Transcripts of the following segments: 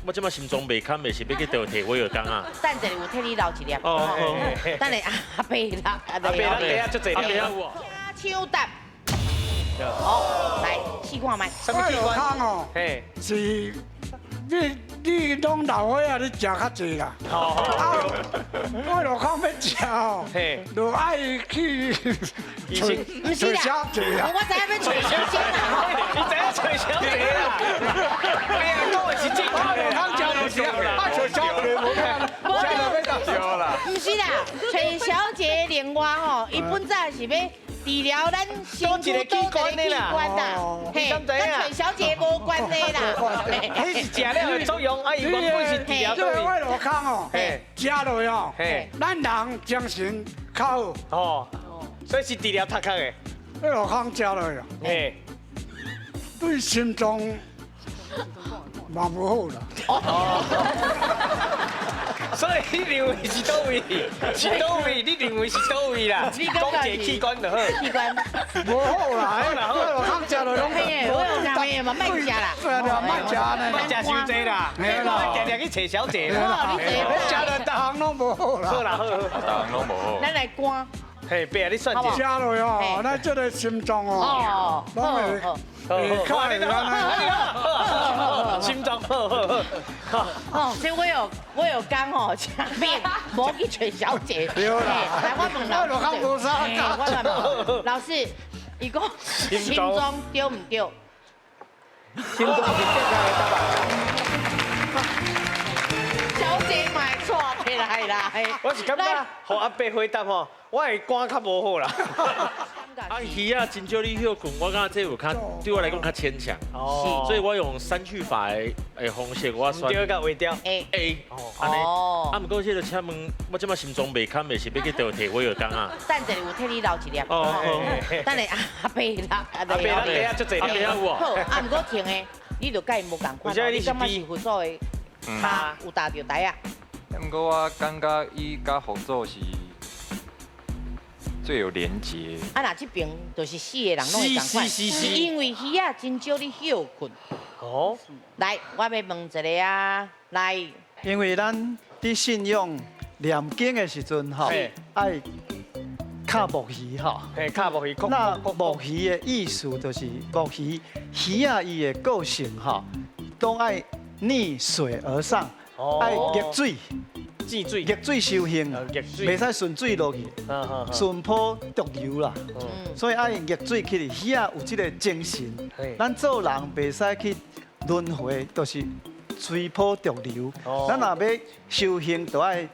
我這擺心臟袂堪的是欲去倒提威而鋼啊。等一下有替你留一粒。哦。等下阿伯啦，阿阿伯咱底下足濟阿伯粒。有哦。搶答。好，來試看覓。啥物器官？哦，是你攏老歲仔，你食較濟啦。啊，我落空欲食哦，就愛去毋是啦，小姐啊。我知影欲揣小姐啦。你知影揣小姐啦？你啊講的是正確的。通食就是啊，揣小姐無看，食就欲到。對啦。毋是啦，揣小姐另外吼，伊本早是欲治療咱身軀佗一個器官啦，嘿，佮揣小姐無關係啦。彼是食了的作用，啊，伊原本是治療。這個我落空哦，食落哦，咱人精神較好。哦，所以是治療頭殼的。我落空食落哦，對心臟嘛無好啦。所以你認為是佗位？是佗位？你認為是佗位啦？講一個器官就好。器官。無好啦，我落空食落攏。嘿，我有講的嘛，莫食啦。對啊，莫食呢。莫食傷濟啦。定定去揣小姐啦。你食落逐項攏無好啦。好啦，好好，逐項攏無好。咱來肝。嘿，伯啊，你算一食落哦，咱這個心臟哦，攏會會較會按呢。心臟好好好。哦，所以我有講吼，前面無去揣小姐。對啦。來，我問老師。我問老師，伊講心臟對毋對？心臟是正確的答案。小姐買錯起來啦！我是感覺，予阿伯回答吼，我的肝較無好啦。啊，魚仔真少咧歇睏，我感覺這有較對我來講較牽強，所以我用刪去法的方式，我選。對，共劃掉。 A A，按呢。啊，毋過這個請問，我這擺心臟袂堪的是欲去倒提威而鋼啊？等一下有替你留一粒。哦。等下阿伯啦，阿伯咱底下足濟阿伯有哦。好，啊，毋過停的，你就佮伊無仝款，你感覺是佛祖的跤有踏著台仔？毋過我感覺伊佮佛祖是最有連結。啊，若這邊就是四個人攏會仝款，是因為魚仔真少咧歇睏。哦。來，我欲問一个啊，來。因為咱佇信仰念經的時陣吼，愛敲木魚吼。嘿，敲木魚。那木魚的意思就是木魚魚仔伊的個性吼，攏愛逆水而上，愛逆水。逆水，逆水修行，袂使順水落去，順波逐流啦。所以愛逆水起去，魚仔有這個精神。咱做人袂使去輪迴，就是隨波逐流。咱若欲修行，就愛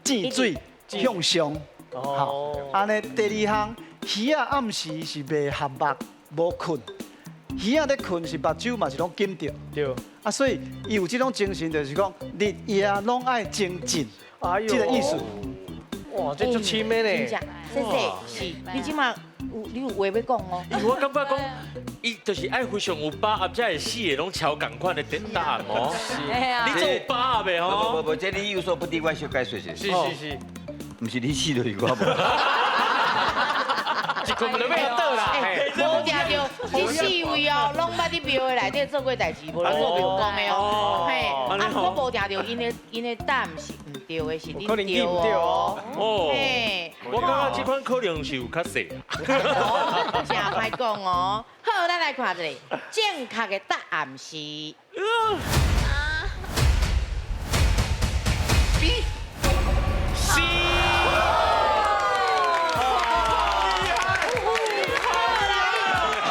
逆水向上。好，按呢第二項，魚仔暗時是袂合目無睏，魚仔咧睏是目睭嘛是攏緊著。對。啊，所以伊有這種精神，就是講日夜攏愛精進，這個意思。哇，這足深的呢。真正，先生是，你這馬有你有話欲講哦。因為我感覺講，伊就是愛非常有把握，才會四個攏超仝款的答案哦。是。你做有把握的哦。無無無，這你有所不知，我小解說者。是是是。毋是你死就是我無。一睏就欲倒啦。無定著，這四位哦，攏捌佇廟的內底做過代誌，無咧做廟公的哦。嘿，啊，毋過無定著，𪜶的答案是毋對的，是恁對哦。哦。嘿，我感覺這款可能是有較細。真歹講哦。好，咱來看一下，正確的答案是。 B。 C。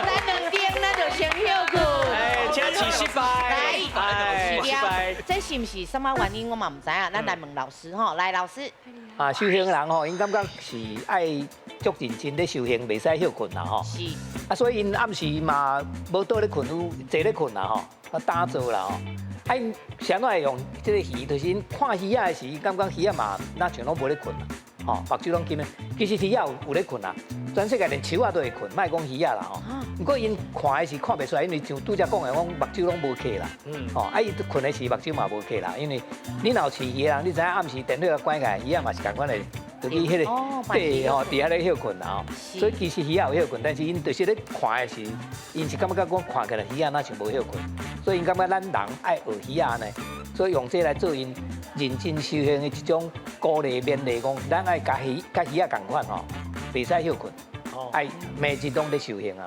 咱兩邊咱就先歇睏。哎，請試失敗。來，失敗。這是毋是啥物原因？我嘛毋知影。咱來問老師吼，來老師。啊，修行人吼，𪜶感覺是愛足認真咧修行，袂使歇睏啦吼。是。啊，所以𪜶暗時嘛無倒咧睏，有坐咧睏啦吼，啊打坐啦吼。啊，𪜶啥怎會用這個魚？就是𪜶看魚仔的時，感覺魚仔嘛，若像攏無咧睏啦，吼，目睭攏金的。其實魚仔有咧睏啦，全世界連樹仔都會睏，莫講魚仔啦吼。毋過𪜶看的是看袂出來，因為像拄才講的，講目睭攏無瞌啦，吼，啊，伊睏的時目睭嘛無瞌啦，因為你若有飼魚的人，你知影暗時電火仔關起來，魚仔嘛是仝款的，就去彼個底吼，佇遐咧歇睏啦吼。所以其實魚仔有歇睏，但是𪜶就是咧看的時，𪜶是感覺講看起來魚仔若像無歇睏，所以𪜶感覺咱人愛學魚仔按呢，所以用這來做𪜶認真修行的一種鼓勵勉勵，講咱愛佮魚仔仝款吼，袂使歇睏，愛每日攏咧修行啊。